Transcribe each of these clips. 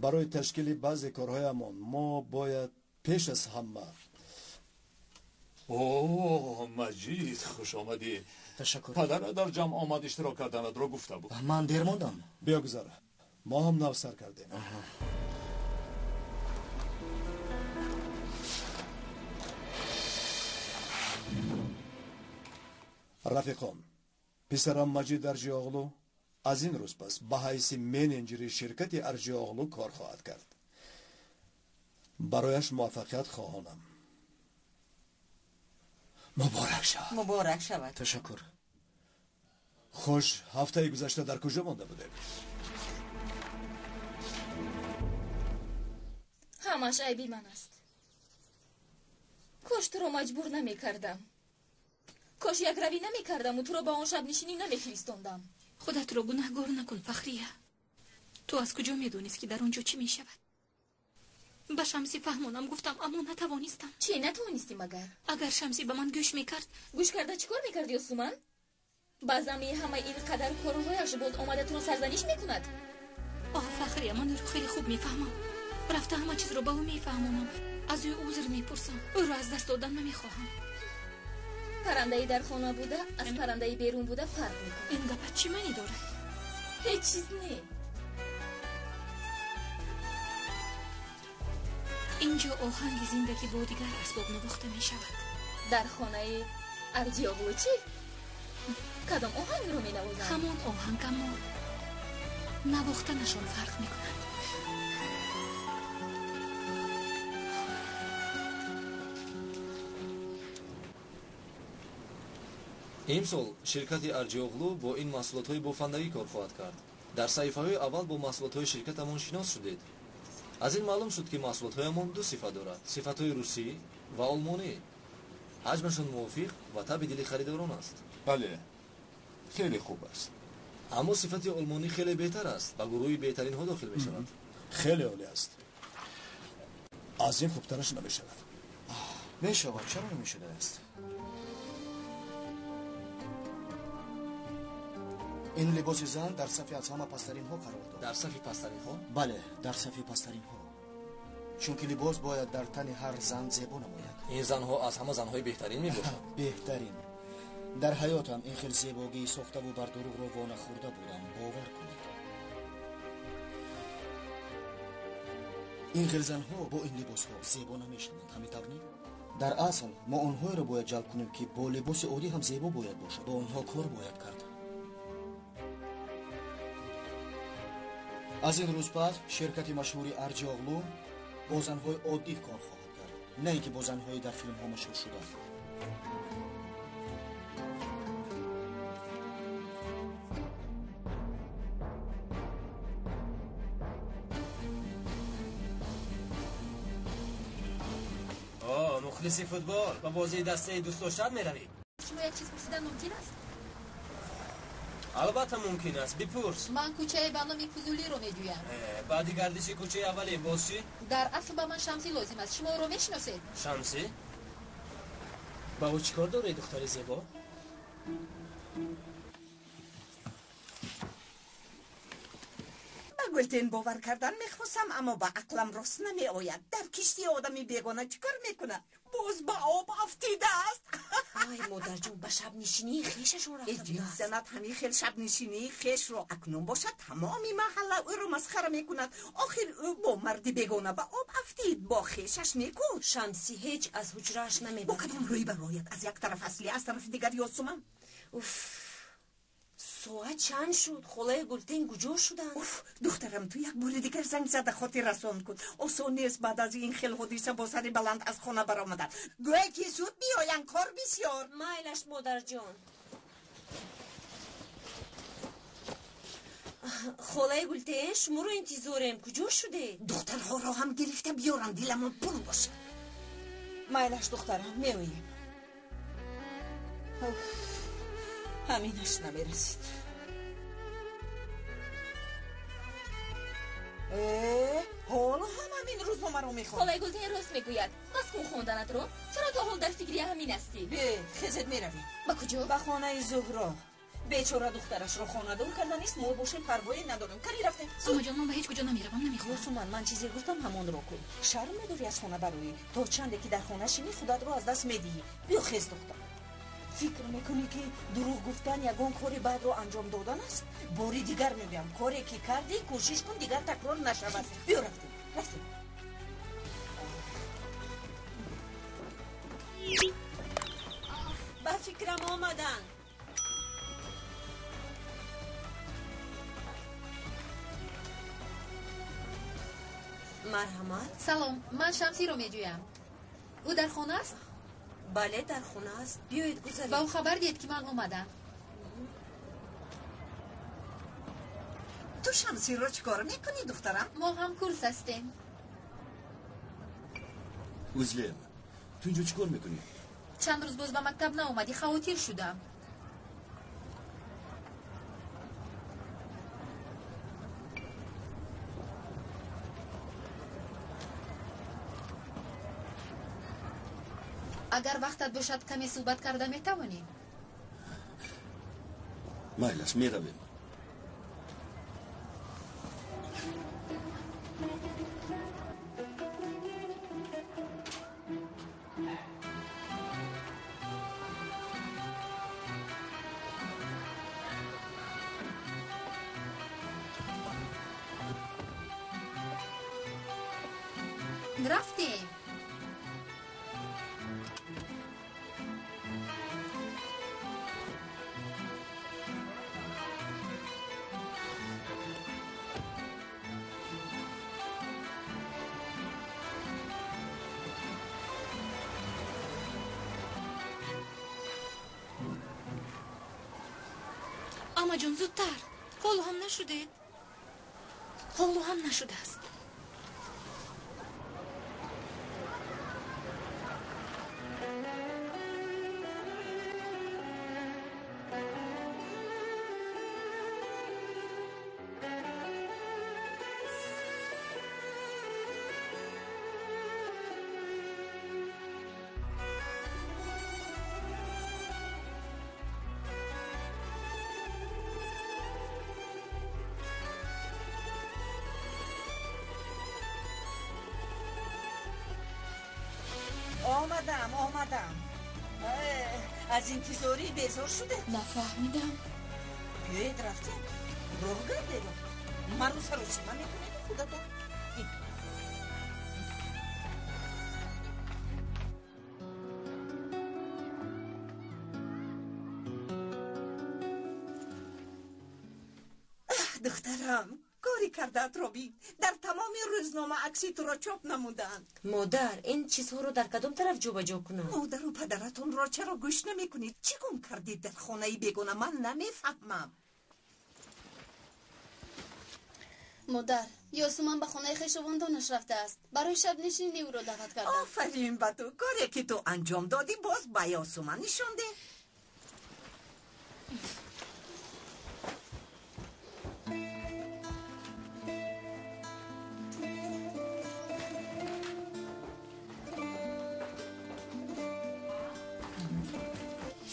Барои ташкили баъзе корҳоямон мо бояд пеш аз ҳама. О, Маҷид, хуш омадӣ. Ташаккур. Падарат дар ҷамъ омад иштирок карданатро гуфта буд. Ман дер мондам. Биё гузар, мо ҳам нав сар кардем. Рафиқон, писарам Маҷид Арҷиоғлу аз ин рӯз пас ба ҳайси менеҷери ширкати Арҷиоғлу кор хоҳад кард. Барояш муваффақият хоҳонам. Муборак шавад. Муборак шавад. Ташаккур. Хуш, ҳафтаи гузашта дар куҷо монда будем? Ҳамаш айби ман аст. Кош туро маҷбур намекардам. Кош якравӣ намекардаму туро ба он шабнишинӣ намефиристондам. Худатро гунаҳгор накун, Фахрия. Ту аз куҷо медонист, ки дар он ҷо чӣ мешавад? Ба Шамсӣ фаҳмонам гуфтам, аммо натавонистам. Чӣ натавонистӣ магар? Агар Шамсӣ ба ман гӯш мекард. Гӯш карда чӣ кор мекард, Ёсуман? Ба замми ҳамаи ин қадар корҳояш боз омада туро сарзаниш мекунад? Оҳ, Фахрия, ман ӯро хеле хуб мефаҳмам. Рафта ҳама чизро ба ӯ мефаҳмонам. Аз ӯ узр мепурсам. Ӯро аз даст додан намехоҳам. Паррандаи дар хона буда аз паррандаи берун буда фарқ мекунад. Ин гапат чӣ маънӣ дорад? Ҳеҷ чиз не. Инҷо оҳанги зиндагӣ бо дигар асбоб навохта мешавад. Дар хонаи Арҷиоғлу чӣ? Кадом оҳангро менавозанд? Ҳамон оҳанг, аммо навохтанашон фарқ мекунад. Имсол ширкати Арҷиоғлу бо ин маҳсулотҳои бофандагӣ кор хоҳад кард. Дар саҳифаҳои аввал бо маҳсулотҳои ширкатамон шинос шудед. Аз ин маълум шуд, ки маҳсулотҳоямон ду сифат дорад: сифатҳои русӣ ва олмонӣ. Ҳаҷмашон мувофиқ ва таби дили харидорон аст. Бале, хеле хуб аст. Аммо сифати олмонӣ хеле беҳтар аст, ба гурӯҳи беҳтаринҳо дохил мешавад. Хеле олӣ аст. Аз ин хубтараш намешавад. Мешавад, чаро намешудааст? Ин либоси зан дар сафи аз ҳама пасттаринҳо қарор дорад. Дар сафи пасттаринҳо? Бале, дар сафи пасттаринҳо. Чунки либос бояд дар тани ҳар зан зебо намояд. Ин занҳо аз ҳама занҳои беҳтарин мебошанд. Беҳтарин. Дар ҳаётам ин хел зебогии сохтаву бардурӯғро вонахӯрда будам, бовар кунед. Ин хел занҳо бо ин либосҳо зебо намешаванд, ҳамин тавр не? Дар асл мо онҳоеро бояд ҷалб кунем, ки бо либоси оддӣ ҳам зебо бояд бошад. Бо онҳо кор бояд кард. Аз ин рӯз пас ширкати машҳури Арҷиоғлу бо занҳои оддӣ кор хоҳад кард, на ин ки бо занҳои дар филмҳо машҳур шуда. О, мухлиси футбол, ба бозии дастаи дӯстдоштат меравӣ? Шумо як чиз пурсидан мумкин аст? Албатта мумкин аст, бипурс. Ман кӯчаи ба номи Фузулиро меҷӯям. Баъди гардиши кӯчаи аввале боз чӣ? Дар асл ба ман Шамсӣ лозим аст. Шумо ӯро мешиносед? Шамсӣ? Ба ӯ чӣ кор доред, духтари зебо? Ба Гултен бовар кардан мехостам, аммо ба ақлам рост намеояд. Дар киштии одами бегона чӣ кор мекунад? Боз ба об афтидааст. Ай, модарҷон, ба шабнишинии хешашон рафта будааст. Занат ҳамин хел шабнишинии хешро акнун бошад тамоми маҳалла ӯро масхара мекунад. Охир ӯ бо марди бегона ба об афтид, бо хешаш неку. Шамсӣ ҳеҷ аз ҳуҷрааш намебарад. Бо кадом рӯй барояд? Аз як тараф Асли, аз тарафи дигар Ёсуман. Уф, соат чанд шуд? Холаи Гултен куҷо шуданд? Уф, духтарам, ту як бори дигар занг зада хотиррасон кун. Осон нест баъд аз ин хел ҳодиса бо сари баланд аз хона баромадан. Гӯе ки зуд биёянд, кор бисёр. Майлаш, модарҷон. Холаи Гултен, шуморо интизорем. Куҷо шудед? Духтарҳоро ҳам гирифта биёрам, диламон пур бошад. Майлаш, духтарам, меоем. Ҳаминаш намерасид. Ҳоло ҳам ҳамин рӯзномаро мехонад. Холаи Гултен рост мегӯяд. Бас кун хонданатро. Чаро то ҳол дар фикри ҳамин ҳастӣ? Бе, хезет меравем. Ба куҷо? Ба хонаи Зуҳро. Бечора духтарашро хонадор карданист, мо бошем парвое надорем. Кани рафтем. Амаҷон, ман ба ҳеҷ куҷо намеравам, намехоҳам. Ёсуман, ман чизе гуфтам, ҳамонро кун. Шарм медорӣ аз хона бароӣ. То чанде ки дар хона шинӣ, худатро аз даст медиҳӣ. Биё хез, духтар. Фикр мекунӣ, ки дурӯғ гуфтан ягон кори бадро анҷом додан аст? Бори дигар мегӯям, коре ки кардӣ, кӯшиш кун дигар такрор нашавад. Биё рафтем, рафтем. Ба фикрам омаданд. Марҳамат. Салом, ман Шамсиро меҷӯям. Ӯ дар хона аст? Бале, дар хона аст. Биёед гузаред. Ба ӯ хабар диҳед, ки ман омадам. Ту Шамсиро чӣ кор мекунӣ, духтарам? Мо ҳам курс ҳастем. Узлем, ту инҷо чӣ кор мекунӣ? Чанд рӯз боз ба мактаб наомадӣ, хавотир шудам. Агар вақтат бошад, каме суҳбат карда метавонем? Майлаш, меравем. Рафтем. Амаҷон, зудтар. Ҳоло ҳам нашудед? Ҳоло ҳам нашудааст. Омадам, омадам. Аз интизорӣ безор шудед? Нафаҳмидам. Биёед рафтем. Роҳ гардед. Маро саросима мекунед худатон. Духтарам, кори кардаатро бин. Дар тамоми рӯзнома акси туро чоп намуданд. Модар, ин чизҳоро дар кадом тараф ҷобаҷо кунам? Модару падаратонро чаро гӯш намекунед? Чӣ гум кардед дар хонаи бегона? Ман намефаҳмам. Модар, Ёсуман ба хонаи хешовандонаш рафтааст. Барои шабнишинӣ ӯро даъват кардам. Офарин ба ту. Коре ки ту анҷом додӣ, боз ба Ёсуман нишон деҳ.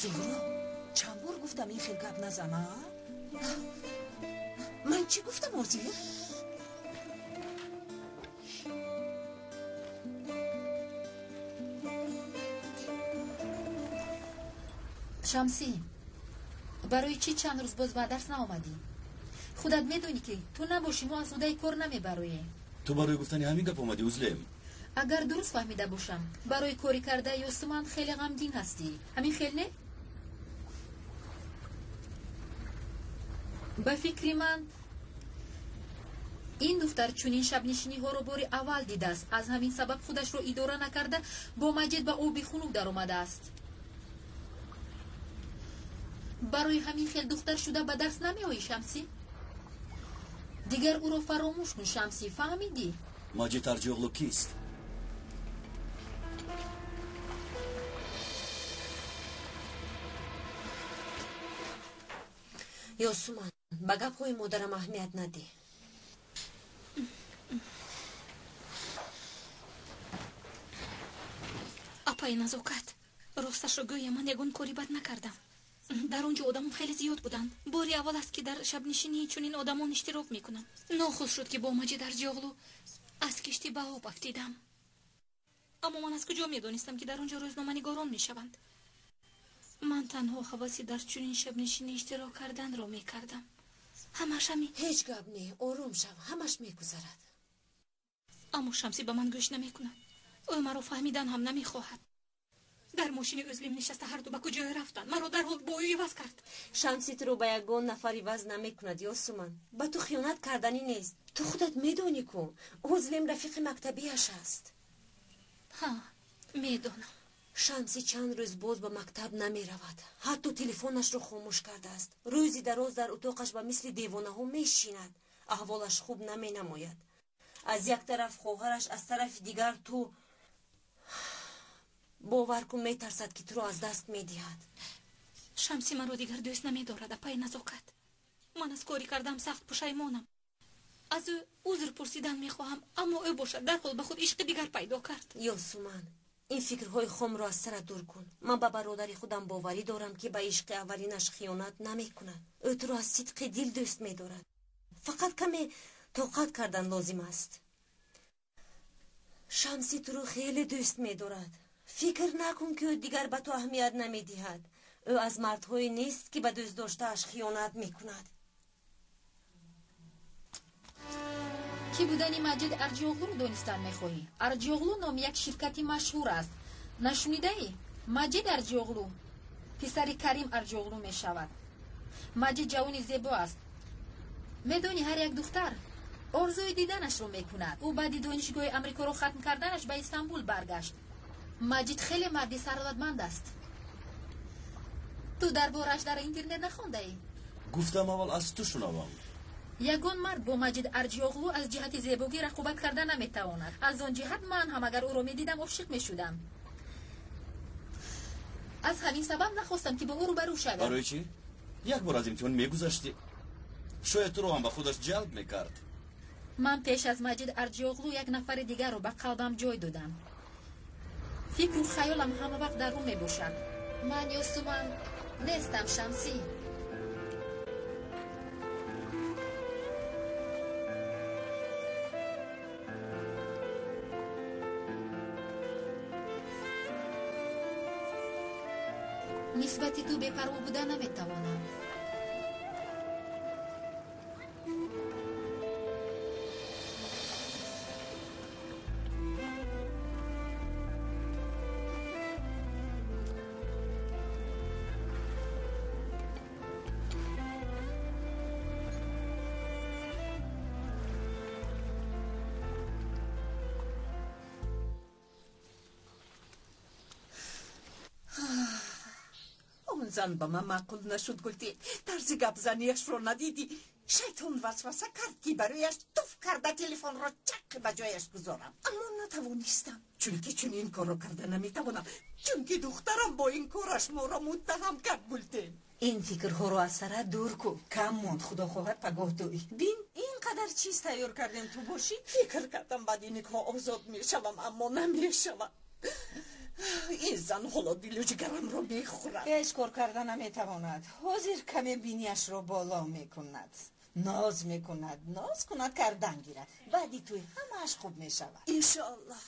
Зуҳро, чанд бор гуфтам ин хел гап назан, а? Ман чӣ гуфтам ҳозир? Шамсӣ, барои чӣ чанд рӯз боз ба дарс наомадӣ? Худат медонӣ, ки ту набошӣ, мо аз ҳудаи кор намебароем. Ту барои гуфтани ҳамин гап омадӣ, Узлем? Агар дуруст фаҳмида бошам, барои кори кардаи Ёсуман хеле ғамгин ҳастӣ. Ҳамин хел не? Ба фикри ман, ин духтар чунин шабнишиниҳоро бори аввал дидааст. Аз ҳамин сабаб худашро идора накарда, бо Маҷид ба оби хунук даромадааст. Барои ҳамин хел духтар шуда ба дарс намеоӣ, Шамсӣ? Дигар ӯро фаромӯш кун, Шамсӣ, фаҳмидӣ? Маҷид Арҷиоғлу кист? Ёсуман, ба гапҳои модарам аҳамият надиҳ. Апаи Назокат, росташро гӯям, ман ягон кори бад накардам. Дар он ҷо одамон хеле зиёд буданд. Бори аввал аст, ки дар шабнишинии чунин одамон иштирок мекунам. Нохуш шуд, ки бо Маҷид Арҷиоғлу аз киштӣ ба об афтидам. Аммо ман аз куҷо медонистам, ки дар он ҷо рӯзноманигорон мешаванд? Ман танҳо ҳаваси дар чунин шабнишинӣ иштирок карданро мекардам. Ҳамаш ҳамин. Ҳеҷ гап не, ором шав, ҳамаш мегузарад. Аммо Шамсӣ ба ман гӯш намекунад. Ӯ маро фаҳмидан ҳам намехоҳад. Дар мошини Ӯзлим нишаста ҳарду ба куҷое рафтанд. Маро дарҳол бо ӯ иваз кард. Шамси туро ба ягон нафар иваз намекунад, Ёсуман. Ба ту хиёнат карданӣ нест. Ту худат медонӣ ку Ӯзлим рафиқи мактабиаш аст. Ҳа, медонам. Шамси чанд рӯз боз ба мактаб намеравад. Ҳатто телефонашро хомӯш кардааст. Рӯзи дароз дар утоқаш ба мисли девонаҳо мешинад. Аҳволаш хуб наменамояд. Аз як тараф хоҳараш, аз тарафи дигар ту. Бовар кун, метарсад, ки туро аз даст медиҳад. Шамси маро дигар дӯст намедорад, апаи Назокат. Ман аз кори кардам сахт пушаймонам. Аз ӯ узр пурсидан мехоҳам, аммо ӯ бошад дарҳол ба худ ишқи дигар пайдо кард. Ёсуман, ин фикрҳои хомро аз сарат дур кун. Ман ба бародари худам боварӣ дорам, ки ба ишқи аввалинаш хиёнат намекунад. Ӯ туро аз сидқи дил дӯст медорад. Фақат каме тоқат кардан лозим аст. Шамси туро хеле дӯст медорад. Фикр накун, ки ӯ дигар ба ту аҳамият намедиҳад. Ӯ аз мардҳое нест, ки ба дӯстдоштааш хиёнат мекунад. Кӣ будани Маҷид Арҷиоғлуро донистан мехоҳӣ? Арҷиоғлу номи як ширкати машҳур аст. Нашунидаӣ? Маҷид Арҷиоғлу писари Карим Арҷиоғлу мешавад. Маҷид ҷавони зебо аст. Медонӣ, ҳар як духтар орзуи диданашро мекунад. Ӯ баъди донишгоҳи Амрикоро хатм карданаш ба Истанбул баргашт. Маҷид хеле марди сарватманд аст. Ту дар борааш дар интернет нахондаӣ? Гуфтам, аввал аз ту шунавам. Ягон мард бо Маҷид Арҷиоғлу аз ҷиҳати зебогӣ рақобат карда наметавонад. Аз он ҷиҳат ман ҳам агар ӯро медидам, ошиқ мешудам. Аз ҳамин сабаб нахостам, ки бо ӯ рӯбарӯ шавам. Барои чӣ? Як бор аз имтиҳон мегузаштӣ, шояд туро ҳам ба худаш ҷалб мекард. Ман пеш аз Маҷид Арҷиоғлу як нафари дигарро ба қалбам ҷой додам. Фикру хаёлам ҳама вақт дар ӯ мебошад. Ман Ёсуман нестам, Шамсӣ. Нисбати ту бепарво буда наметавонам. Зан ба ман маъқул нашуд, Гултин. Тарзи гапзанияшро надидӣ? Шайтон васваса кард, ки барояш туф карда телефонро чақ ба ҷояш гузорам, аммо натавонистам, чунки чунин корро карда наметавонам, чунки духтарам бо ин кораш моро муттаҳам кард. Гултин, ин фикрҳоро аз сарат дур кун. Кам монд, худо хоҳад, пагоҳ туй. Бин, ин қадар чиз тайёр кардем, ту бошӣ. Фикр кардам, баъди никоҳ озод мешавам, аммо намешавам. Ин зан ҳоло дилу ҷигарамро мехӯрад. Ҳеҷ кор карда наметавонад. Ҳозир каме бинияшро боло мекунад, ноз мекунад, ноз кунад, кардан гирад. Баъди туй ҳамааш хуб мешавад. Иншоаллоҳ.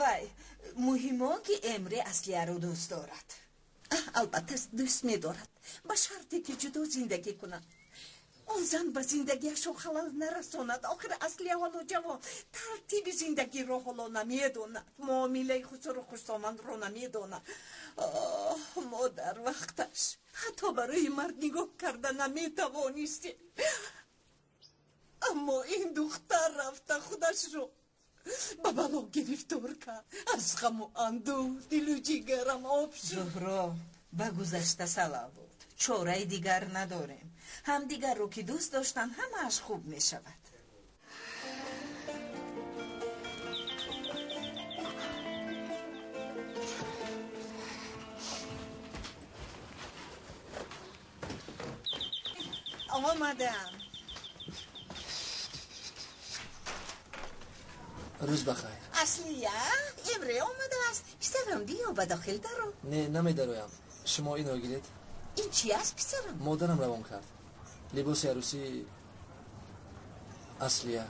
Вай, муҳим он ки Эмре Аслияро дӯст дорад. Албатта, дӯст медорад, ба шарте ки ҷудо зиндагӣ кунад. Он зан ба зиндагиашон халал нарасонад. Охир Аслия ҳоло ҷавон, тартиби зиндагиро ҳоло намедонад, муомилаи хусуру хушомадро намедонад. Оҳ, мо дар вақташ ҳатто барои мард нигоҳ карда наметавонистем, аммо ин духтар рафта худашро ба бало гирифтор кард. Аз ғаму андӯҳ дилу ҷигарам об шуд. Зуҳро, ба гузашта салавот. Чораи дигар надорем. Ҳамдигарро ки дӯст доштан, ҳамааш хуб мешавад. Омадам. Рӯз бахайр. Аслия, Эмре омадааст. Писарам, биё, ба дохил даро. Не, намедароям. Шумо инро гиред. Ин чӣ аст, писарам? Модарам равон кард. Либоси арӯсии Аслия.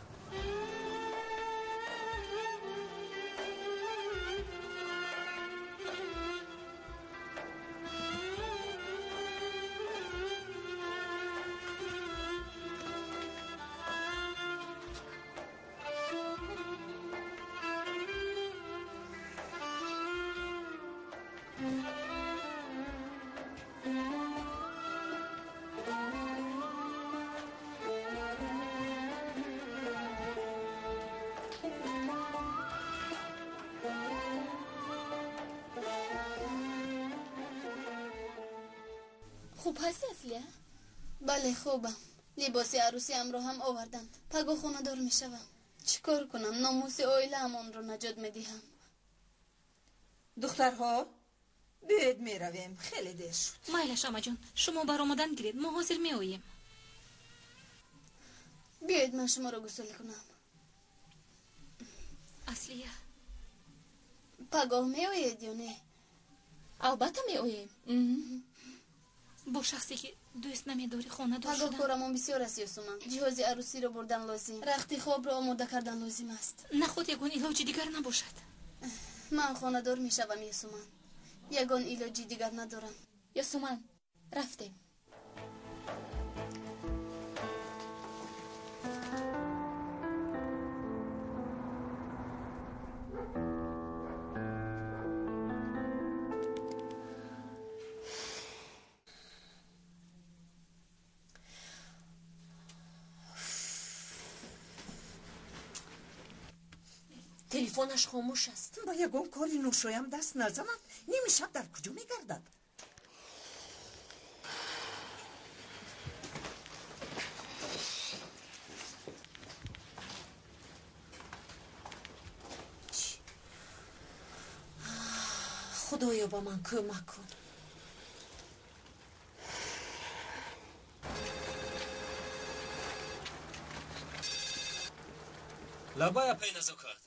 Хуб ҳасти, Аслия? Бале, хубам. Либоси арӯсиамро ҳам оварданд. Пагоҳ хонадор мешавам. Чӣ кор кунам? Номуси оилаам онро наҷот медиҳам. Духтарҳо, биёед меравем, хеле дер шуд. Майлаш, амаҷон, шумо баромадан гиред, мо ҳозир меоем. Биёед ман шуморо гусул кунам. Аслия, пагоҳ меоед ё не? Албатта меоем. Бо шахсе ки дӯст намедорӣ хонадор Пагоҳ шудан. корамон бисёр аст, Ёсуман. Ҷиҳози арӯсиро бурдан лозим, рахти хобро омода кардан лозим аст. Наход ягон илоҷи дигар набошад. Ман хонадор мешавам, Ёсуман. Ягон илоҷи дигар надорам. Ёсуман, рафтем. Телефонаш хомӯш аст. Ба ягон кори ношоям даст назанад. Ними шаб дар куҷо мегардад? Худоё, ба ман кӯмак кун. Лабай, апай Назокат.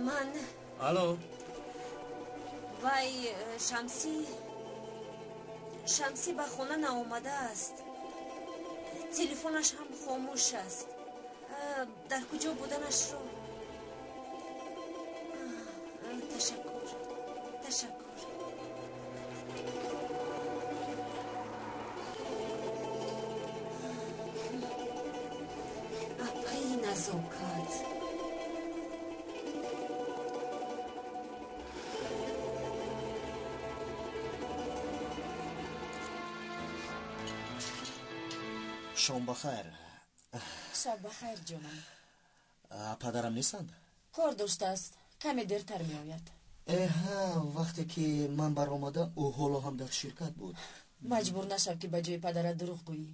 Ман Алло. Вай, Шамсӣ, Шамсӣ ба хона наомадааст, телефонаш ҳам хомӯш аст. Дар куҷо буданашро. Ташаккур, ташаккур. Апаи Назокат. Шом бахайр. Шаб бахайр, ҷонам. Падарам нестанд? Кор доштааст, каме дертар меояд. Эҳа, вақте ки ман баромадам, ӯ ҳоло ҳам дар ширкат буд. Маҷбур нашав, ки ба ҷои падарат дурӯғ гӯӣ.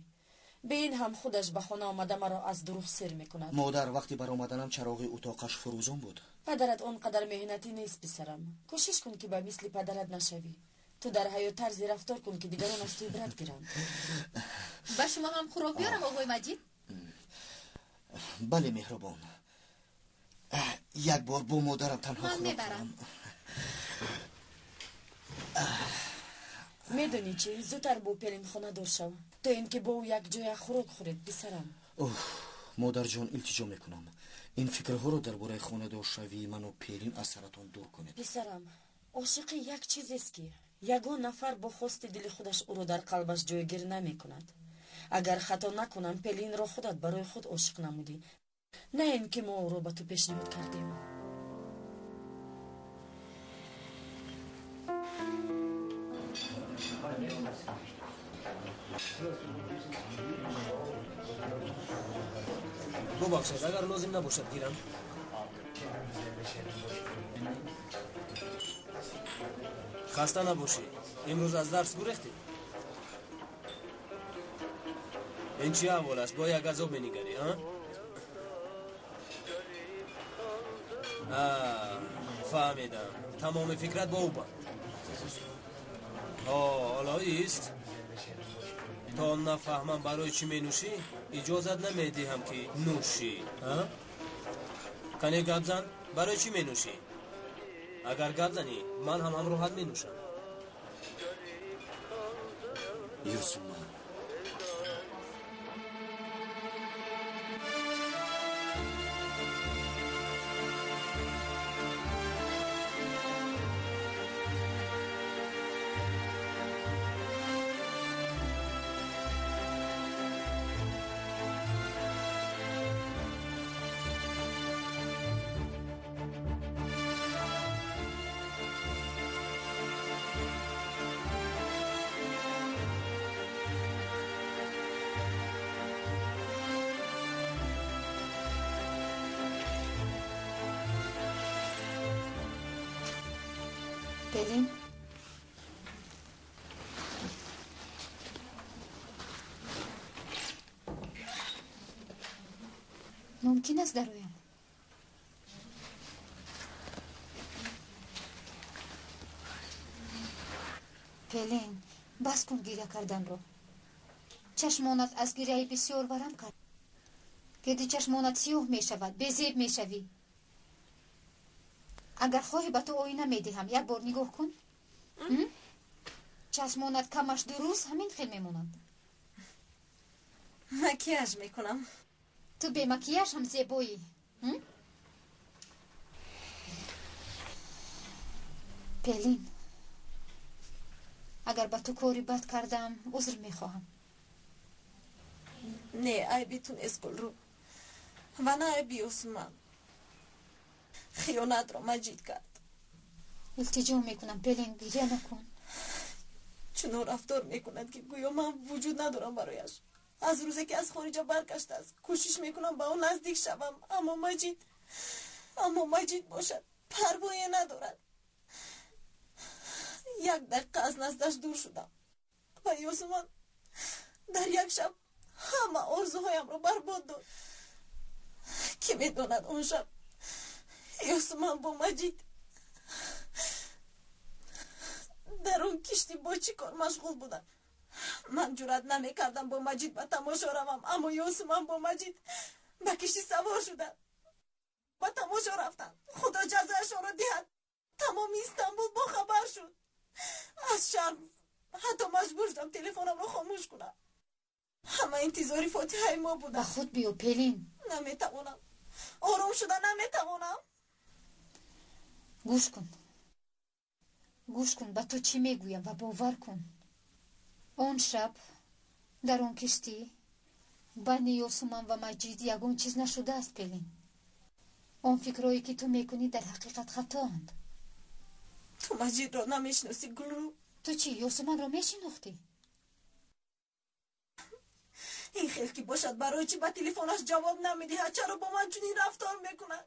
Бе ин ҳам худаш ба хона омада маро аз дурӯғ сер мекунад. Модар, вақти баромаданам чароғи утоқаш фурӯзон буд. Падарат он қадар меҳнатӣ нест, писарам. Кӯшиш кун, ки ба мисли падарат нашавӣ. Ту дар ҳаёт тарзе рафтор кун, ки дигарон аз ту ибрат гиранд. Ба шумо ҳам хӯрок биёрам, оғои Маҷид? Бале, меҳрубон. Як бор бо модарам танҳо Ман хӯрок мебарам. хӯрам. Медонӣ чӣ, зудтар бо Пелин хонадор шав, то ин ки бо ӯ якҷоя хӯрок хӯред, писарам. Уф, модарҷон, илтиҷо мекунам, ин фикрҳоро дар бораи хонадоршавии ману Пелин аз саратон дур кунед. Писарам, ошиқӣ як чизест, ки ягон нафар бо хости дили худаш ӯро дар қалбаш ҷойгир намекунад. Агар хато накунам, Пелинро худат барои худ ошиқ намудӣ, на ин ки мо ӯро ба ту пешниҳод кардем. Бубахшед, агар лозим набошад, гирам. Хаста набошӣ, имрӯз аз дарс гурехтӣ. Ин чӣ аҳвол аст? Бо як азоб менигарӣ, а? Фаҳмидам, тамоми фикрат бо ӯ банд. Ҳоло ист. То нафаҳмам, барои чӣ менӯшӣ, иҷозат намедиҳам, ки нӯшӣ. Кане гап зан, барои чӣ менӯшӣ? Агар гап занӣ, ман ҳам ҳамроҳат менӯшам. Ёсуман. Пелин, мумкин аст дароям? Пелин, бас кун гиря карданро. Чашмонат аз гиряи бисёр варам кард. Гирди чашмонат сиёҳ мешавад, безеб мешавӣ. Агар хоҳӣ ба ту оина медиҳам, як бор нигоҳ кун. Чашмонат камаш 2 рӯз ҳамин хел мемонанд. Макияж мекунам. Ту бемакияж ҳам зебоӣ. Пелин, агар ба ту кори бад кардам, узр мехоҳам. Не, айби ту нест, Гулрӯ, ва на айби Усман. Хиёнатро Маҷид кард. Илтиҷо мекунам, Пелин, гиря накун. Чунон рафтор мекунад, ки гӯё ман вуҷуд надорам барояш. Аз рӯзе ки аз хориҷа баргаштааст, кӯшиш мекунам ба ӯ наздик шавам, аммо Маҷид бошад, парвое надорад. Як дақиқа аз наздаш дур шудам ва Ёсуман дар як шаб ҳама орзуҳоямро барбод дод. Кӣ медонад он шаб Ёсуман бо Маҷид дар он киштӣ бо чӣ кор машғул буданд. Ман ҷуръат намекардам бо Маҷид ба тамошо равам, аммо Ёсуман бо Маҷид ба киштӣ савор шуданд, ба тамошо рафтанд. Худо ҷазояшонро диҳад. Тамоми Истанбул бохабар шуд. Аз шарм ҳатто маҷбур шудам телефонамро хомӯш кунам. Ҳама интизори фотиҳаи мо буданд. Ба худ биё, Пелин. Наметавонам, ором шуда наметавонам. Гӯш кун, гӯш кун, ба ту чӣ мегӯям ва бовар кун. Он шаб дар он киштӣ байни Ёсуман ва Маҷид ягон чиз нашудааст, Пелин. Он фикрҳое ки ту мекунӣ дар ҳақиқат хатоанд. Ту Маҷидро намешиносӣ, Гулрӯ. Ту чӣ, Ёсуманро мешинохтӣ? Ин хел ки бошад, барои чӣ ба телефонаш ҷавоб намедиҳад? Чаро бо ман чунин рафтор мекунад?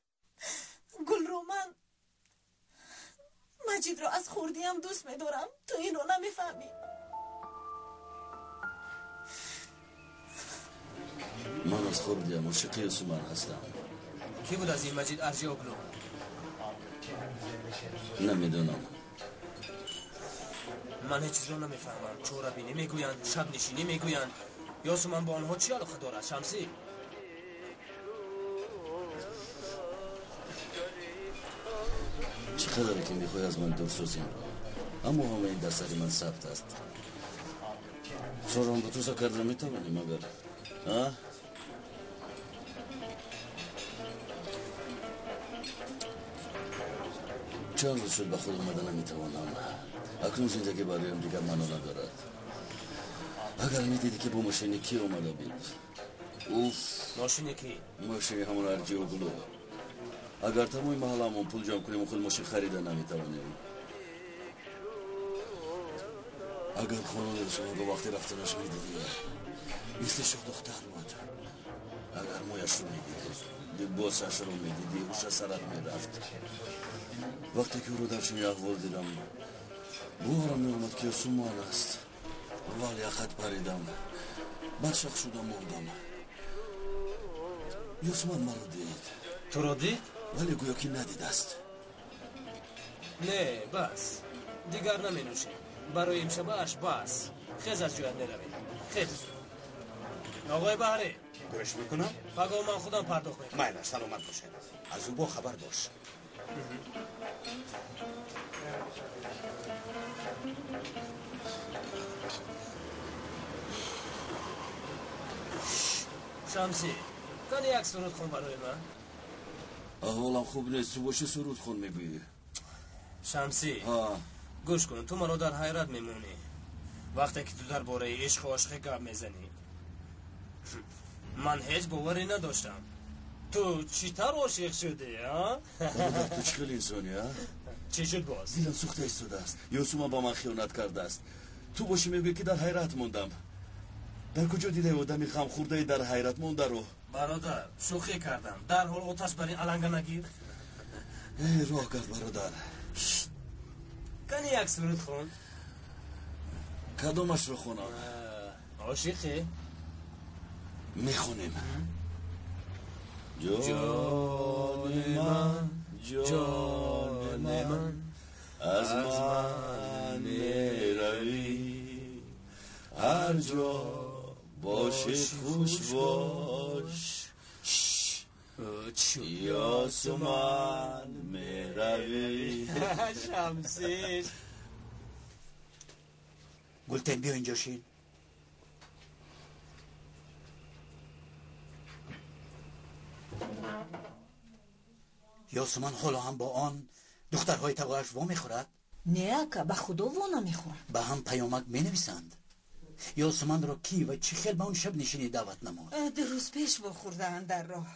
Гулрӯ, ман Маҷидро аз хурдиам дӯст медорам. Ту инро намефаҳмӣ. Ман аз хурдиам ошиқи Ёсуман ҳастам. Кӣ буд аз ин Маҷид Арҷиоглу? Намедонам. Ман ҳеҷ чизро намефаҳмам. Чорабинӣ мегӯянд, шабнишинӣ мегӯянд. Ёсуман бо онҳо чӣ алоқа дорад, Шамсӣ? Чӣ қадаре ки мехоҳӣ аз ман дур созӣ инро, аммо ҳама ин дар сари ман сабт аст. Шорам ба туза карда метавонӣ магар? А? Чанд рӯз шуд ба худ омада наметавонам. Акнун зиндагӣ бароям дигар маъно надорад. Агар медидӣ ки бо мошини кӣ омада буд. Уф! Мошини кӣ? Мошини ҳамон Арҷиоглу. Агар тамоми маҳалламон пул ҷамъ кунем, худ мошин харида наметавонем. Агар хонаи Ёсуманро вақти рафтанаш медидӣ, мисли шоҳдухтар буд. Агар мӯяшро медидӣ, либосашро медидӣ, ҳуша сарат мерафт. Вақте ки ӯро дар чунин аҳвол дидам, боварам меомад ки Ёсуман аст. Вале ақат паридам, баршақ шудам, мондам. Ёсуман маро дид. Туро дид? Вале гӯё ки надидааст. Не, бас, дигар наменӯшем. Барои имшабааш бас. Хез аз ҷоят меравем. Хез. Оғои Баҳрӣ. Гӯш мекунам? Пагоҳ ман худам пардохт мекунам. Майла, саломат бошед. Аз ӯ бохабар бош. Шамсӣ, кани як суруд хон барои ман. Аҳволам хуб нест, ту боши суруд хон мегӯӣ. Шамсӣ, гӯш кун, ту маро дар ҳайрат мемонӣ. Вақте ки ту дар бораи ишқу ошиқӣ гап мезанӣ. Ман ҳеҷ боварӣ надоштам. Ту чӣ тавр ошиқ шудӣ, а? Бародар, ту чӣ хел инсонӣ, а? Чӣ шуд боз? Дилам сӯхта истодааст. Ёсуман ба ман хиёнат кардааст. Ту бошӣ мегӯӣ ки дар ҳайрат мондам. Дар куҷо дидаи одами ғамхӯрдаи дар ҳайрат мондаро? Бародар, шӯхӣ кардам. Дарҳол оташ бар ин аланга нагир. Эй, роҳ кард, бародар. Кани як суруд хон. Кадомашро хонам? Ошиқӣ? Мехонем. Ҷони ман, ҷони ман, аз ман меравӣ. Ҳар ҷо бошӣ хуш бош. Ёсуман меравӣ. Шамсӣ. Гултен, биё инҷо шин. Ёсуман ҳоло ҳам бо он духтарҳои тағояш во мехӯрад? Не, ака, ба худо во намехӯрад. Ба ҳам паёмак менависанд. Ёсуманро кӣ ва чӣ хел ба он шабнишинӣ даъват намуд? Ду рӯз пеш вохӯрдаанд дар роҳ.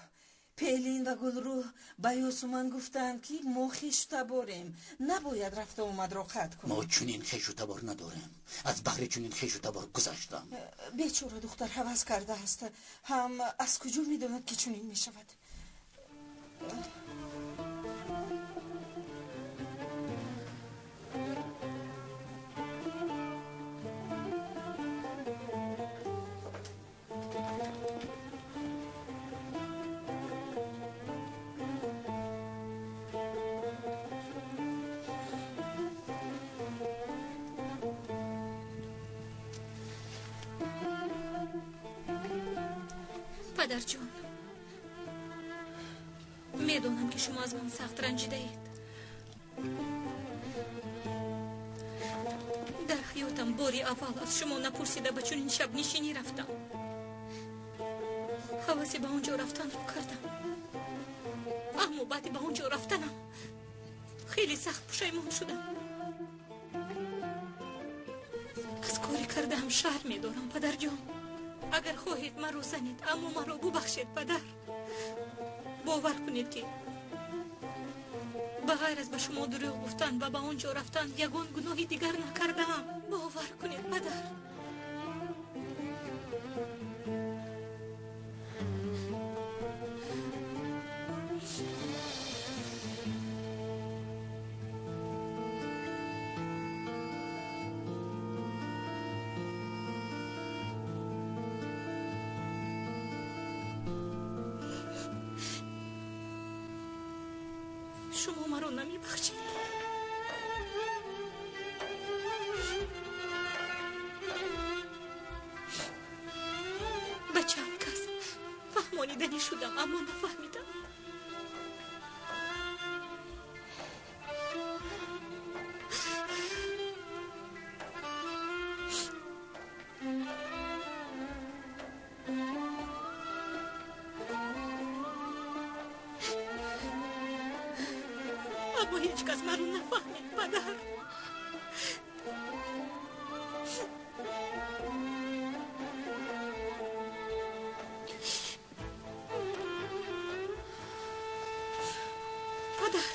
Пелин ва Гулрӯ ба Ёсуман гуфтанд, ки мо хешу таборем, набояд рафту омадро қатъ кунем. Мо чунин хешу табор надорем. Аз баҳри чунин хешу табор гузаштам. Бечора духтар ҳавас кардааст. Ҳам аз куҷо медонад, ки чунин мешавад? Падарҷон, медонам, ки шумо аз ман сахт ранҷидаед. Дар ҳаётам бори аввал аз шумо напурсида ба чунин шабнишинӣ рафтам. Ҳавасе ба он ҷо рафтанро кардам, аммо баъди ба он ҷо рафтанам хеле сахт пушаймон шудам. Аз кори кардаам шарм медорам, падарҷон. Агар хоҳед маро занед, аммо маро бубахшед, падар. Бовар кунед, ки ба ғайр аз ба шумо дурӯғ гуфтан ва ба он ҷо рафтан ягон гуноҳи дигар накардаам. Бовар кунед, падар. Шумо маро намебахшед. Ба чанд кас фаҳмониданӣ шудам, аммо нафаҳмидам. Аммо ҳеҷ кас маро нафаҳмид, падар. Падар,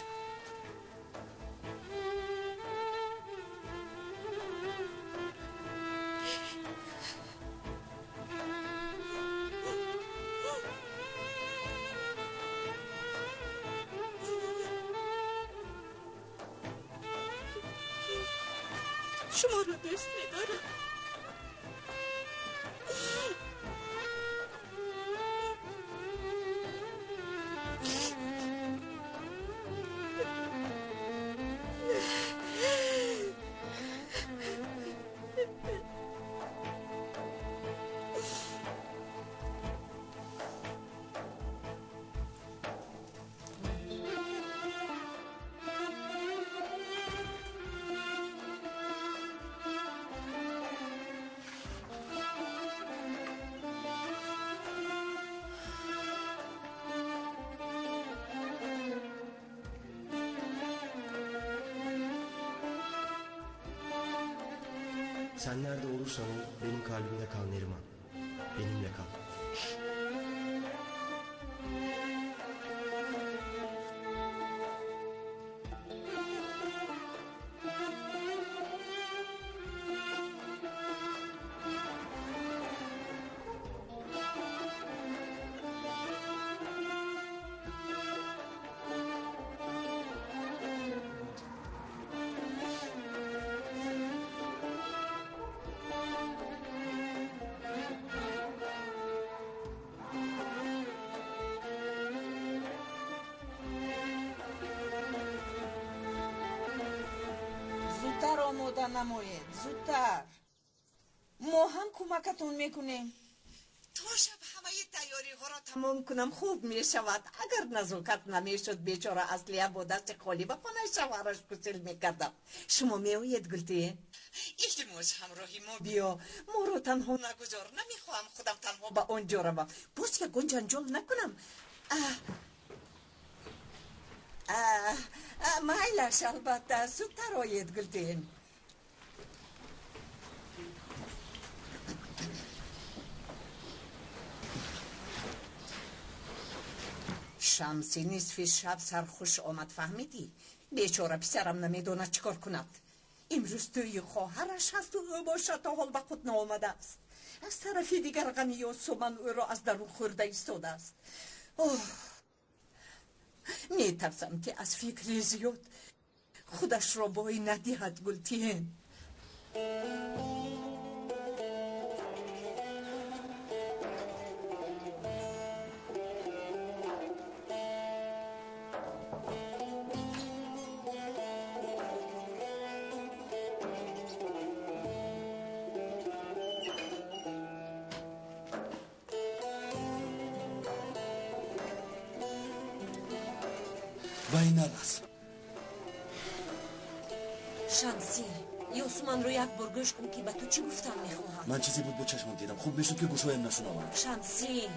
шуморо дӯст медорам. Sen nerede olursan ol benim kalbimde kal Neriman. Benimle kal. Зудтар омода намоед, зудтар. Мо ҳам кӯмакатон мекунем. То шаб ҳамаи тайёриҳоро тамом кунам, хуб мешавад. Агар назокат намешуд, бечора Аслия бо дасти холӣ ба хонаи шавҳараш кусел мекардам. Шумо меоед, Гултин? Илтимос, ҳамроҳи мо биё. Моро танҳо нагузор. Намехоҳам худам танҳо ба он ҷо равам. Боз ягон ҷанҷол накунам. Майлаш, албатта, зудтар оед, Гултин. Шамси нисфи шаб сархуш омад, фаҳмидӣ? Бечора писарам намедонад чӣ кор кунад. Имрӯз тӯйи хоҳараш ҳасту ӯ бошад то ҳол ба худ наомадааст. Аз тарафи дигар ғами Ёсуман ӯро аз дарун хӯрда истодааст. Оҳ, метарсам ки аз фикри зиёд худашро бой надиҳад, Гултин. Вай нарас. Шамсӣ, Ёсуманро як бор гӯш кун, ки ба ту чӣ гуфтан мехоҳам. Ман чизе буд бо чашмам дидам. Хуб мешуд, ки гӯшҳоям нашунаванд. Шамсӣ,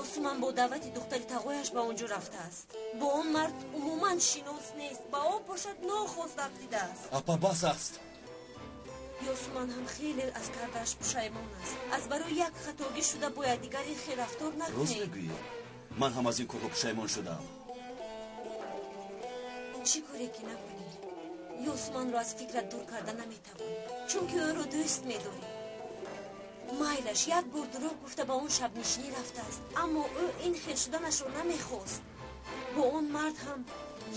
Ёсуман бо даъвати духтари тағояш ба он ҷо рафтааст. Бо он мард умуман шинос нест, ба об бошад нохост афтидааст. Апа, бас аст. Ёсуман ҳам хеле аз кардааш пушаймон аст. Аз барои як хатогӣ шуда бояд дигар ин хел рафтор Рост накунем. мегӯӣ. Ман ҳам аз ин корҳо пушаймон шудам. Чӣ коре ки накунӣ, Ёсуманро аз фикрат дур карда наметавонӣ, чунки ӯро дӯст медорӣ. Майлаш, як бор дурӯғ гуфта ба он шабнишинӣ рафтааст, аммо ӯ ин хел шуданашро намехост. Бо он мард ҳам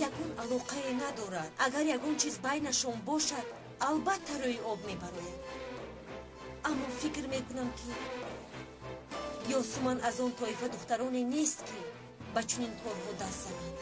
ягон алоқае надорад. Агар ягон чиз байнашон бошад, албатта рӯи об мебарояд. Аммо фикр мекунам, ки Ёсуман аз он тоифа духтароне нест, ки ба чунин корҳо даст занад.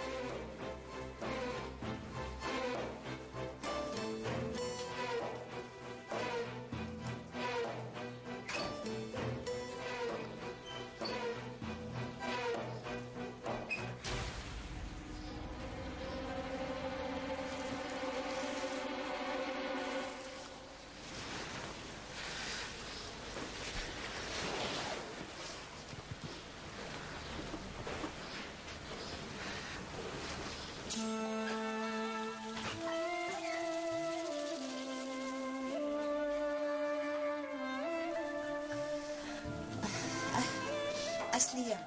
Аслия,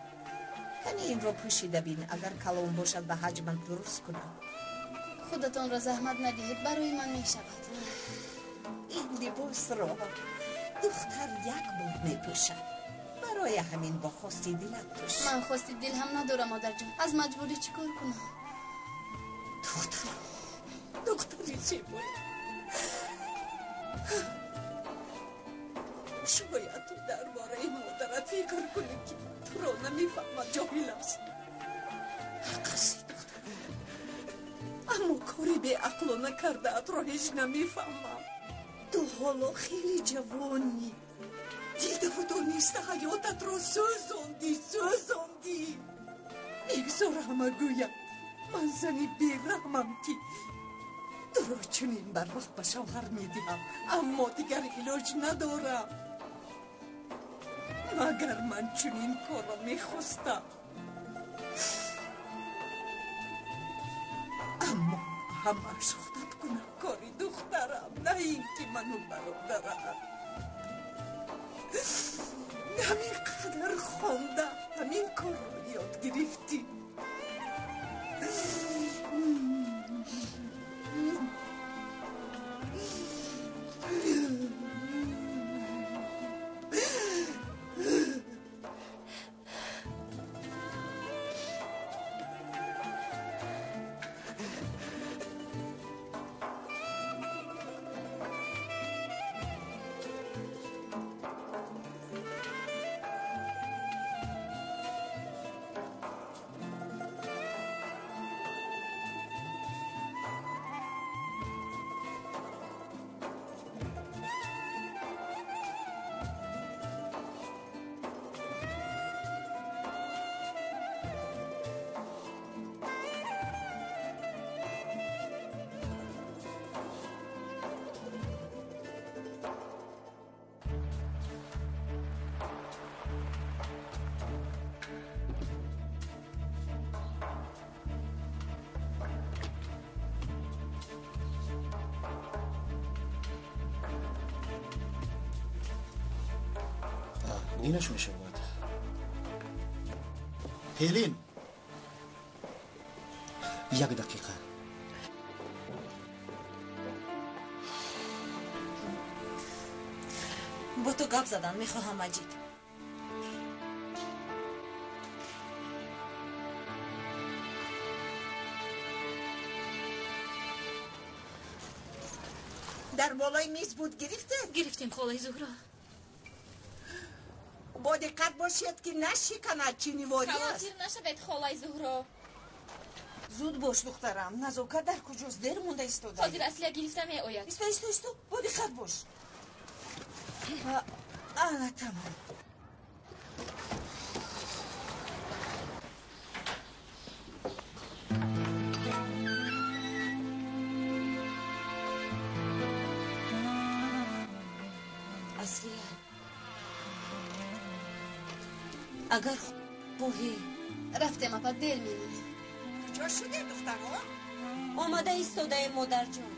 кани инро пӯшида бин, агар калон бошад ба ҳаҷмат дуруст кунам. Худатонро заҳмат надиҳед, барои ман мешавад. Ин либосро духтар як бор мепӯшад. Барои ҳамин бо хости дилат пӯш. Ман хости дил ҳам надорам, модарҷон. Аз маҷбурӣ чӣ кор кунам? Духтарам, духтари зебоя. Шояд ту дар бораи модарат фикр кунӣ, ки туро намефаҳмад, ҷоҳил аст. Ҳақ ҳасти, духтарам, аммо кори беақлона кардаатро ҳеҷ намефаҳмам. Ту ҳоло хеле ҷавонӣ. Дидаву дониста ҳаётатро сӯзондӣ, сӯзондӣ. Бигзор ҳама гӯяд ман зани бераҳмам, ки туро чунин барвақт ба шавҳар медиҳам, аммо дигар илоҷ надорам. Магар ман чунин корро мехостам? Аммо ҳамааш худат гунаҳкорӣ, духтар. духтарам, на ин ки ману бародарам. Ҳамин қадар хонда, ҳамин корро ёд гирифтӣ. Инаш мешавад. Пелин, як дақиқа. Бо ту гап задан мехоҳам, Маҷид. Дар болои миз буд, гирифтед? Гирифтем, холаи Зуҳро. Бо диққат бошед, ки нашиканад, чиниворӣ аст. Хавотир нашавед, холаи Зуҳро. Зуд бош, духтарам. Назокат дар куҷост? Дер монда истода. Ҳозир Аслия гирифта меояд. Исто, исто, исто, бо диққат бош. Ана, тамом. Аслия, агар хоҳӣ. Рафтем, апа, дер мемонем. Куҷо шуде, духтаро? Омада истодаем, модарҷон.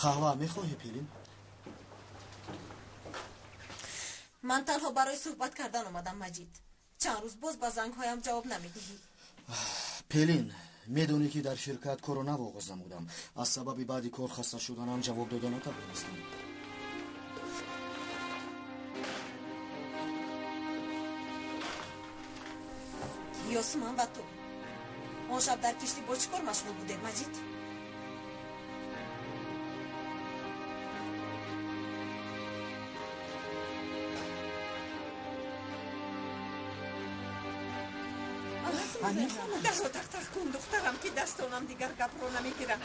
Қаҳва мехоҳӣ, Пелин? Ман танҳо барои суҳбат кардан омадам, Маҷид. Чанд рӯз боз ба зангҳоям ҷавоб намедиҳӣ. Пелин, медонӣ, ки дар ширкат корро нав оғоз намудам. Аз сабаби баъди кор хаста шуданам ҷавоб дода натавонистам. Ёсуман ва ту он шаб дар киштӣ бо чӣ кор машғул будед, Маҷид? Дарро тақтақ кун, духтарам, ки дастонам дигар гапро намегиранд.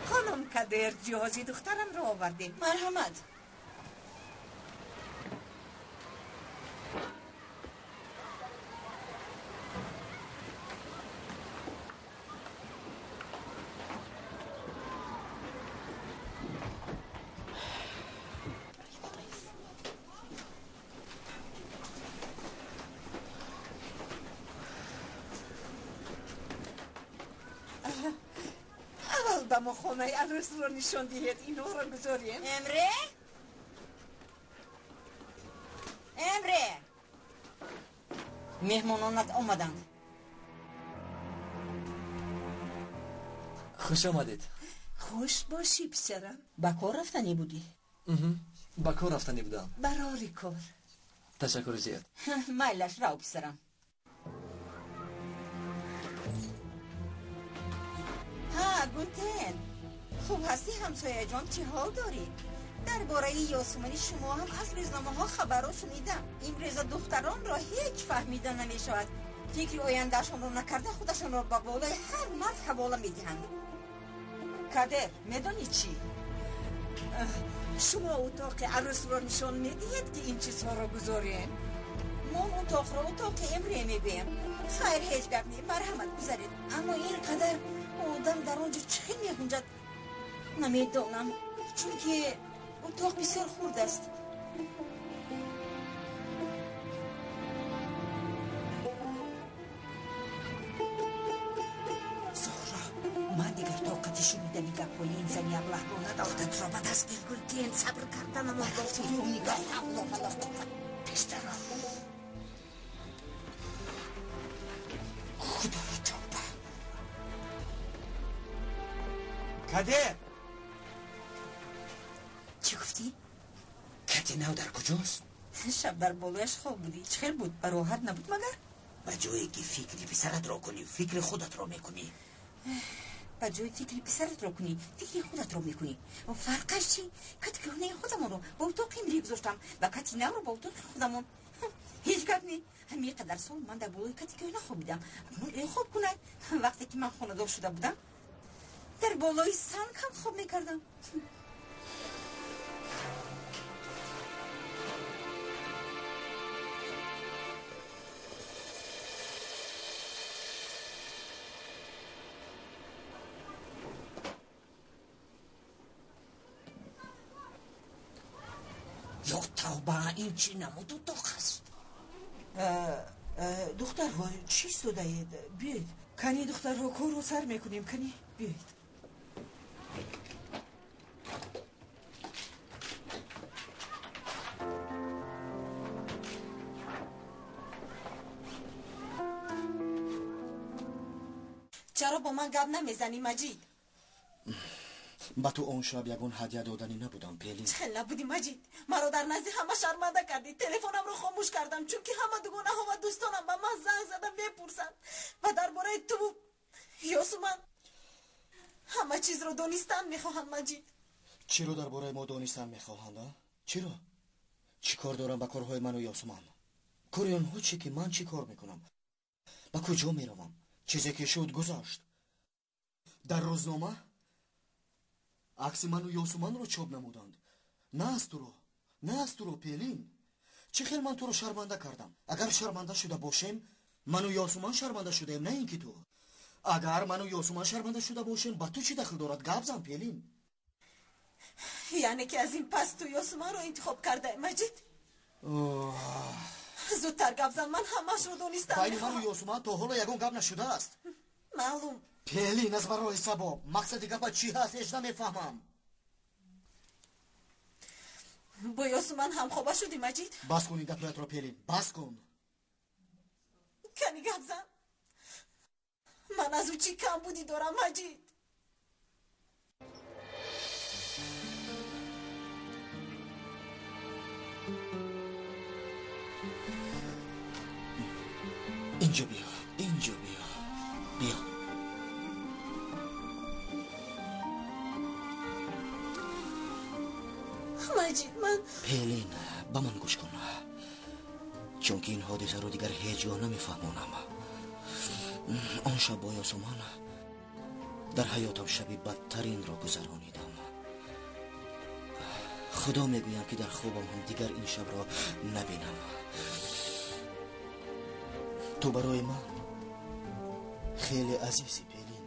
Хонум Кадер, ҷиҳози духтарамро овардем. Марҳамат. Аввал ба мо хонаи арӯсро нишон диҳед, инҳоро гузорем. Эмре, Эмре, меҳмононат омаданд. Хуш омадед. Хуш бошӣ, писарам. Ба кор рафтанӣ будӣ? Ба кор рафтанӣ будам. Барори кор. Ташаккури зиёд. Майлаш, рав, писарам. Ҳа, Гунтен, хуб ҳастӣ, ҳамсояҷон? Чӣ ҳол дорӣ? Дар бораи Ёсумани шумо ҳам аз рӯзномаҳо хабарро шунидам. Имрӯза духтаронро ҳеҷ фаҳмида намешавад. Фикри ояндаашонро накарда, худашонро ба болои ҳар мард ҳавола медиҳанд. Кадер, медонӣ чӣ? Шумо утоқи арӯсро нишон медиҳед, ки ин чизҳоро гузорем? Мо он утоқро утоқи Эмре мегӯем. Хайр, ҳеҷ гап не, марҳамат, гузаред. Аммо ин қадар одам дар он ҷо чӣ хел мегунҷад, намедонам, чунки утоқ бисёр хурд аст. Зуҳро, ман дигар тоқати шунидани гапҳои ин зани аблаҳро надорам. Худатро ба даст гир, Гултен, сабр карданамон нигоҳ. Ҳавло вало қувват, пештаро. Худоё, тавба. Кадер! Чӣ гуфтӣ? Кати нав дар куҷост? Шаб дар болояш хоб будӣ. Чӣ хел буд? Ба роҳат набуд магар? Ба ҷое ки фикри писаратро кунӣ, фикри худатро мекунӣ. Ба ҷои фикри писаратро кунӣ, фикри худатро мекунӣ. Фарқаш чӣ? Кати кӯҳнаи худамонро ба утоқи Имре гузоштам ва кати навро ба утоқи худамон. Ҳеҷ гап не. Ҳамин қадар сол ман дар болои кати кӯҳна хобидам. Акнун ӯ хоб кунад. Вақте ки ман хонадор шуда будам, дар болои санг ҳам хоб мекардам. Ё тавба, ин чӣ намуд утоқ аст? Духтарҳо, чӣ истодаед? Биёед, кани духтарҳо, корро сар мекунем. Кани биёед. Чаро бо ман гап намезанӣ, Маҷид? Ба ту он шаб ягон ҳадя доданӣ набудам, Пелин. Чӣ хел набудӣ, Маҷид? Маро дар назди ҳама шарманда кардӣ. Телефонамро хомӯш кардам, чунки ҳама дугонаҳо ва дӯстонам ба ман занг зада мепурсанд ва дар бораи ту Ёсуман ҳама чизро донистан мехоҳанд, Маҷид. Чиро дар бораи мо донистан мехоҳанд, а? Чиро? Чӣ кор дорам ба корҳои ману Ёсуман? Кори онҳо чӣ ки ман чӣ кор мекунам? Ба куҷо меравам? Чизе ки шуд гузашт. Дар рӯзнома акси ману Ёсуманро чоп намуданд. На аз туро, на аз туро, Пелин. Чӣ хел ман туро шарманда кардам? Агар шарманда шуда бошем, ману Ёсуман шарманда шудаем, на ин ки ту. Агар ману Ёсуман шарманда шуда бошем, ба ту чӣ дахл дорад? Гап зан, Пелин. Яъне ки аз ин пас ту Ёсуманро интихоб кардаи, Маҷид? Зудтар гап зан, ман ҳамаашро донистам. Байни ману Ёсуман то ҳоло ягон гап нашудааст. Маълум. Пелин, аз барои сабоб мақсади гапа чӣ ҳаст, ҳеҷ намефаҳмам. Бо Ёсуман ҳамхоба шудӣ, Маҷид? Бас кун ин гапҳоятро, Пелин, бас кун. Кани гап зан. Ман аз ӯ чӣ камбудӣ дорам, Маҷид? Инҷо биё, инҷо биё, биё. Маҷид, ман Пелин, ба ман гӯш кун, чунки ин ҳодисаро дигар ҳеҷ гоҳ намефаҳмонам. Он шаб бо Ёсуман дар ҳаётам шаби бадтаринро гузаронидам. Худо мегӯям ки дар хобам ҳам дигар ин шабро набинам. Ту барои ман хеле азизӣ, Пелин.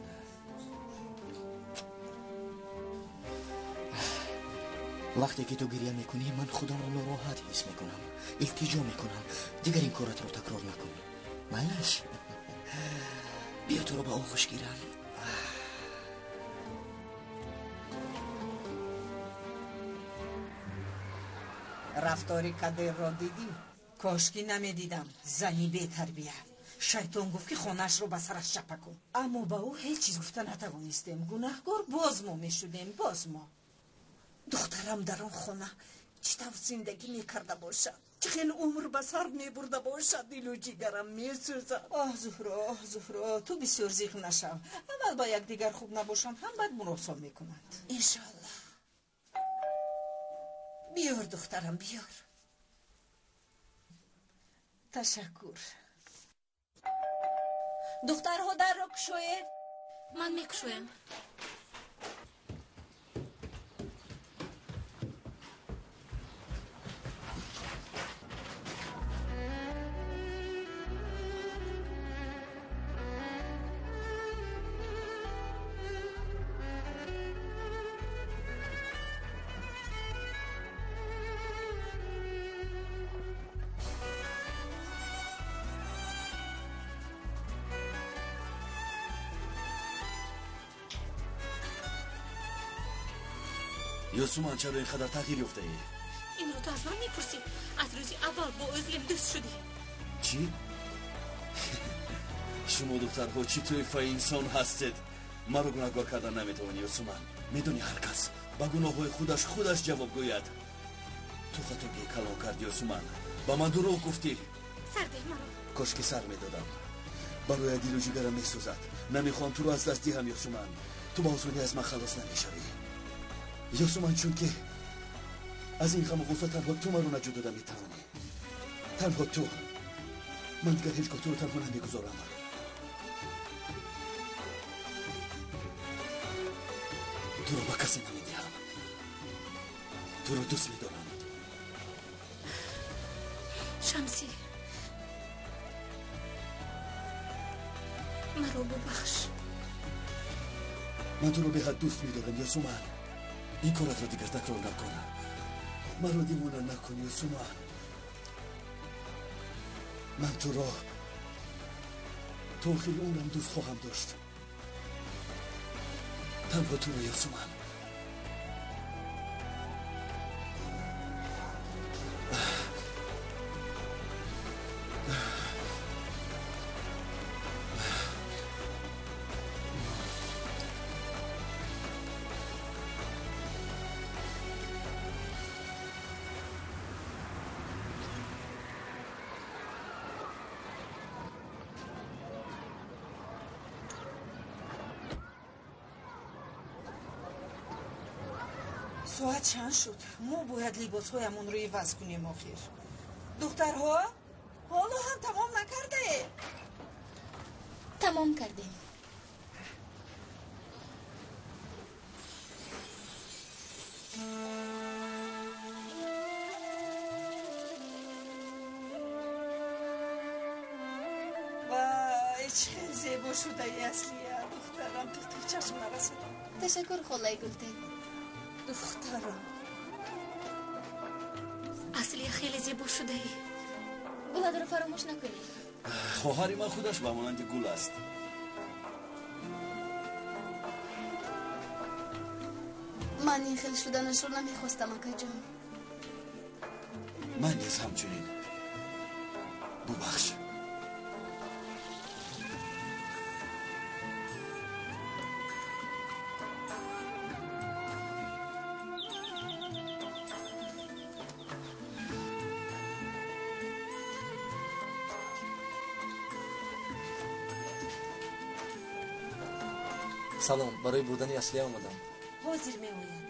Вақте ки ту гиря мекунӣ, ман худамро нороҳат ҳис мекунам, илтиҷо мекунам. Дигар ин коратро такрор накун. Майлаш, биё туро ба оғӯш гирам. Рафтори Кадирро дидӣ? Кошки намедидам. Зани бетарбия. Шайтон гуфт ки хонаашро ба сараш чапа кун. Аммо ба ӯ ҳеҷ чиз гуфта натавонистем. Гунаҳкор боз мо мешудем, боз мо. Духтарам дар он хона чӣ тавр зиндагӣ мекарда бошад? Чӣ хел умр ба сар мебурда бошад? Дилу ҷигарам месӯзад. Оҳ, Зуҳро, оҳ, Зуҳро, ту бисёр зиқ нашав. Аввал ба якдигар хуб набошанд, ҳам баъд муроса мекунанд. Иншоаллоҳ. Биёр, духтарам, биёр. Ташаккур. Духтарҳо, дарро кушоед. Ман мекушоям. Ёсуман, чаро ин қадар тағйир ёфтаӣ? Инро ту аз ман мепурсӣ? Аз рӯзи аввал бо Ӯзлем дӯст шудӣ. Чӣ? Шумо духтарҳо чӣ тӯйфаи инсон ҳастед? Маро гунаҳгор кардан наметавонӣ, Ёсуман. Медонӣ, ҳар кас ба гуноҳҳои худаш худаш ҷавоб гӯяд. Ту хатогии калон кардӣ, Ёсуман. Ба ман дурӯғ гуфтӣ. Сар деҳ маро. Кош ки сар медодам. Барои дилу ҷигарам месӯзад. Намехоҳам туро аз даст диҳам, Ёсуман. Ту ба осонӣ аз ман халос намешавӣ, Ёсуман, чунки аз ин ғаму ғусса танҳо ту маро наҷот дода метавонӣ. Танҳо ту. Ман дигар ҳеҷ гоҳ туро танҳо намегузорам. Туро ба касе намедиҳам. Туро дӯст медорам. Шамсӣ, маро бубахш. Ман туро беҳад дӯст медорам, Ёсуман. Ин коратро дигар такрор накун. Маро дивона накун, Ёсуман. Ман туро то охири умрам дӯст хоҳам дошт. Танҳо туро, Ёсуман. Соат чанд шуд? Мо бояд либосҳоямонро иваз кунем охир. Духтарҳо, ҳоло ҳам тамом накардаед? Тамом кардем. Вай, чӣ хел зебо шудаи, Аслия, духтарам, ту чашм нарасад. Ташаккур, холаи Гултен. Духтарам. Аслия, хеле зебо шудаӣ. Гуладро фаромӯш накунӣ. Хоҳари ман худаш ба монанди гул аст. Ман ин хел шуданашро намехостам, акаҷон. Ман низ ҳамчунин. Бубахш. Салом, барои бурдани Аслия омадам. Ҳозир меояд.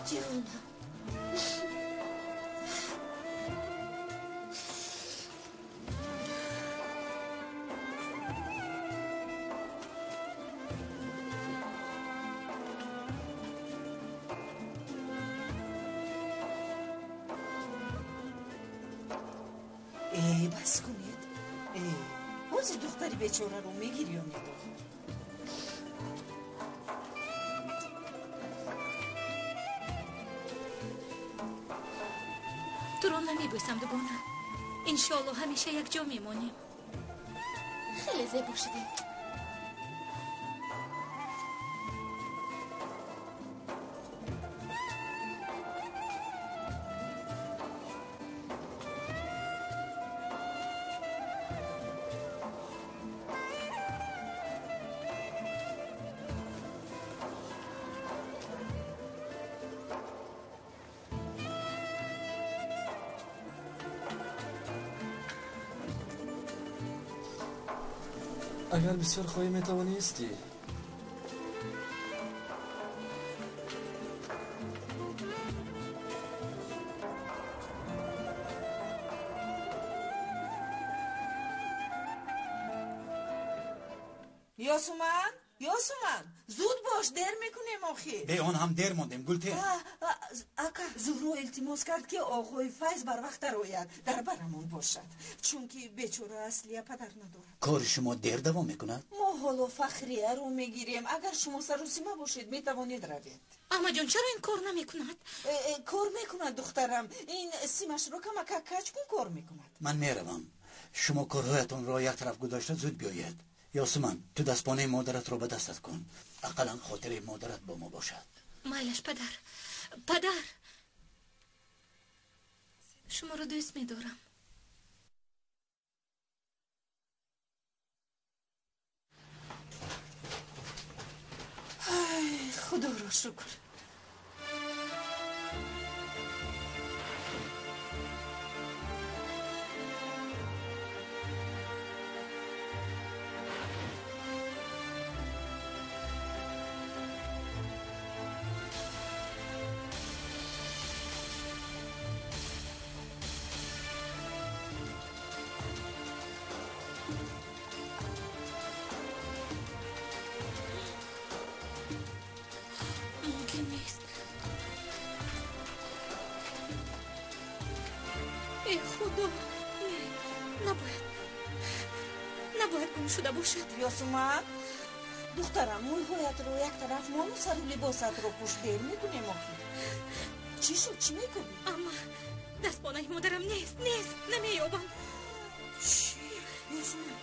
Ҷонам. Э, бас кунед. Э, ҳозир духтари бечораро мегирёнед охир. Туро намебӯсам, дугона. Иншоалло, ҳамеша якҷо мемонем. Хеле зебо шудем. Агар бисёр хоҳӣ, метавонӣ истӣ. Ёсуман? Ёсуман, зуд бош, дер мекунем охир. Бе он ҳам дер мондем, Гултен. Ака, Зуҳро илтимос кард, ки оғои Файз барвақт дарояд, дар барамон бошад, чунки бечора Аслия падар надорад. Кори шумо дер давом мекунад? Мо ҳоло Фахрияро мегирем. Агар шумо саросима бошед, метавонед равед. Амаҷон, чаро ин кор намекунад? Кор мекунад, духтарам. Ин симашро камака каҷ кун, кор мекунад. Ман меравам. Шумо корҳоятонро як тараф гузошта зуд биёед. Ёсуман, ту дастпонаи модаратро ба дастат кун. Ақаллан хотираи модарат бо мо бошад. Майлаш, падар. Падар, шуморо дӯст медорам. Ай, худоро шукр. Мумкин нест. Э, Худо, не, набояд, набояд гум шуда бошад. Ёсуман, духтарам, мӯйҳоятро як тараф мону сару либосатро пӯш, дер мекунем охир. Чӣ шуд, чӣ мекунӣ? Амма дастпонаи модарам нест, нест, намеёбам. Чӣ? Ёсуман,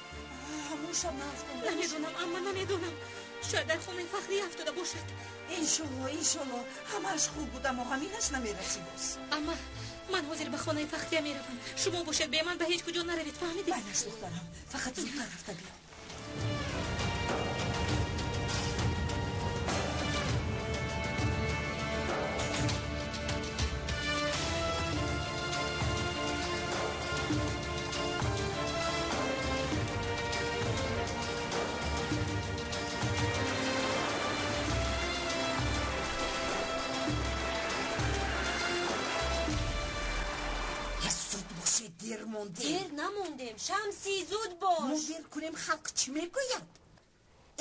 ҳамон шаб наафтода? Намедонам, амма, намедонам. Шояд дар хонаи Фахрия афтода бошад. Иншолло, иншолло, ҳамааш хуб буд, аммо ғаминаш намерасӣ боз. Амма, ман ҳозир ба хонаи Фахрия меравам. Шумо бошед, бе ман ба ҳеҷ куҷо наравед, фаҳмидед? Майлаш, духтарам, фақат зудтар рафта биё. Дер намондем, Шамсӣ, зуд бош. Мо дер кунем, халқ чӣ мегӯяд?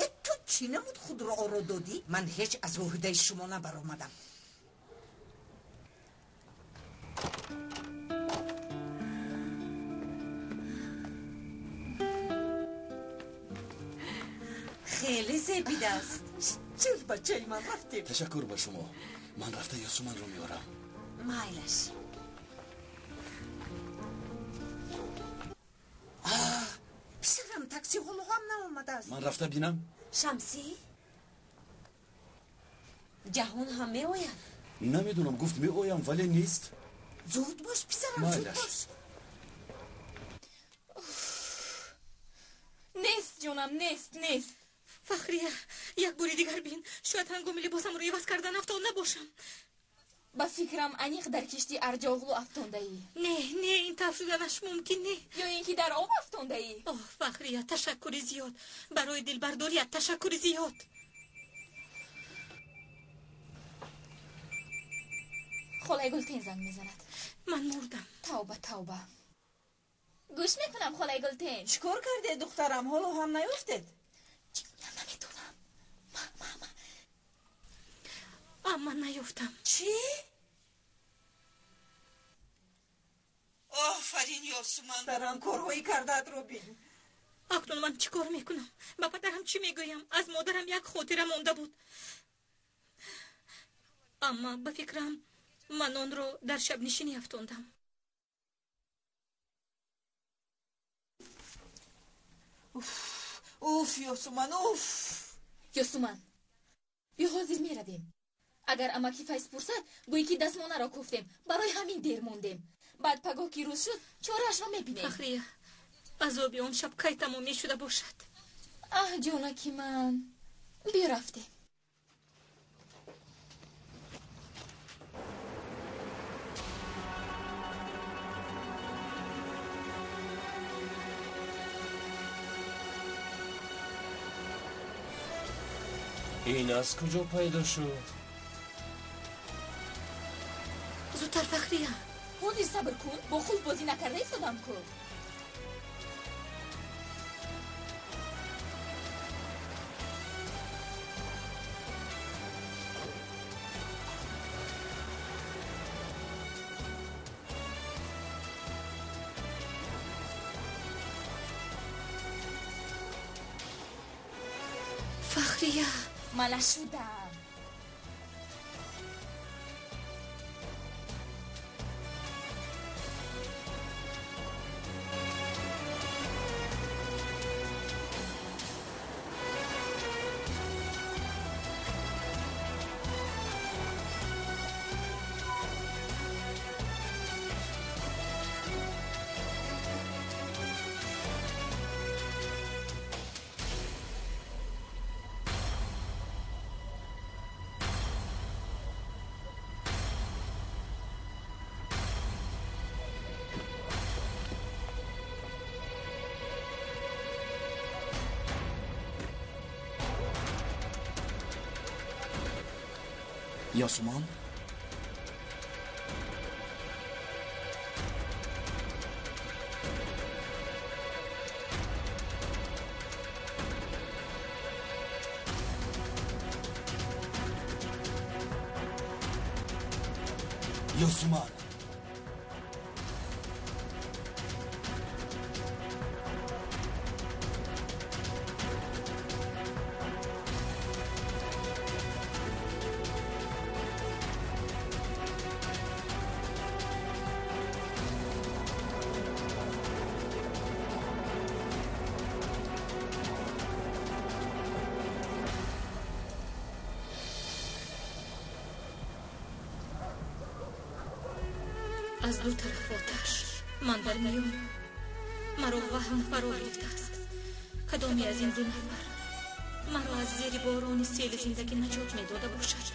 Э, ту чӣ намуд худро оро додӣ? Ман ҳеҷ аз ӯҳдаи шумо набаромадам. Хеле зебидааст. Чир, бачаи ман, рафтем. Ташаккур ба шумо. Ман рафта Ёсуманро меорам. Майлаш. Писарам, такси ҳоло ҳам наомадааст. Ман рафта бинам. Шамсӣ, ҷаҳон ҳам меояд? Намедонам, гуфт меоям, вале нест. Зуд бош, писарам, зуд бош. Нест, ҷонам, нест, нест. Фахрия, як бори дигар бин. Шояд ҳангоми либосамро иваз кардан афтон набошам. Ба фикрам, аниқ дар кишти Арҷоғлу афтондаӣ. Не, не, ин тавр шуданаш мумкин не. Ё ин ки дар об афтондаӣ. Оҳ, Фахрия, ташаккури зиёд. Барои дилбардорият ташаккури зиёд. Холаи Гултен занг мезанад. Ман мурдам. Тавба, тавба. Гӯш мекунам, холаи Гултен. Чӣ кор кардед, духтарам? Ҳоло ҳам наёфтед? Намедонам. Амма наёфтам. Чӣ? Офарин, Ёсуман, дарам корҳои кардаатро бин. Акнун ман чӣ кор мекунам? Ба падарам чӣ мегӯям? Аз модарам як хотира монда буд. Амма ба фикрам, ман онро дар шабнишинӣ афтондам. Уф, Ёсуман, уф! Ёсуман, биё ҳозир меравем. Агар амаки Файз пурсад, гӯӣ ки дастмонаро кофтем, барои ҳамин дер мондем. Баъд пагоҳ ки рӯз шуд, чораашро мебинем. Фахрия, азоби он шаб кай тамом мешуда бошад? Аҳ, ҷонаки ман, биё рафтем. Ин аз куҷо пайдо шуд? Зудтар, Фахрия. Ҳозир сабр кун, бо қулф бозӣ накарда истодам ку. Суфия. Мана шудам. Ёсумон? Ёсуман! Аз ду тараф оташ, ман дар миён. Маро ваҳм фаро гирифтааст. Кадоме аз ин ду нафар маро аз зери борони сели зиндагӣ наҷот медода бошад?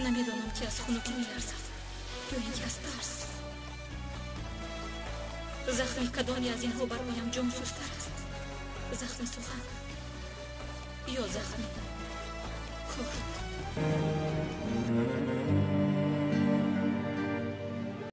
Намедонам, ки аз хунукӣ меларзам ё ин ки аз тарс. Захми кадоме аз инҳо бароям ҷонсӯзтар аст? Захми сухан ё захми кор?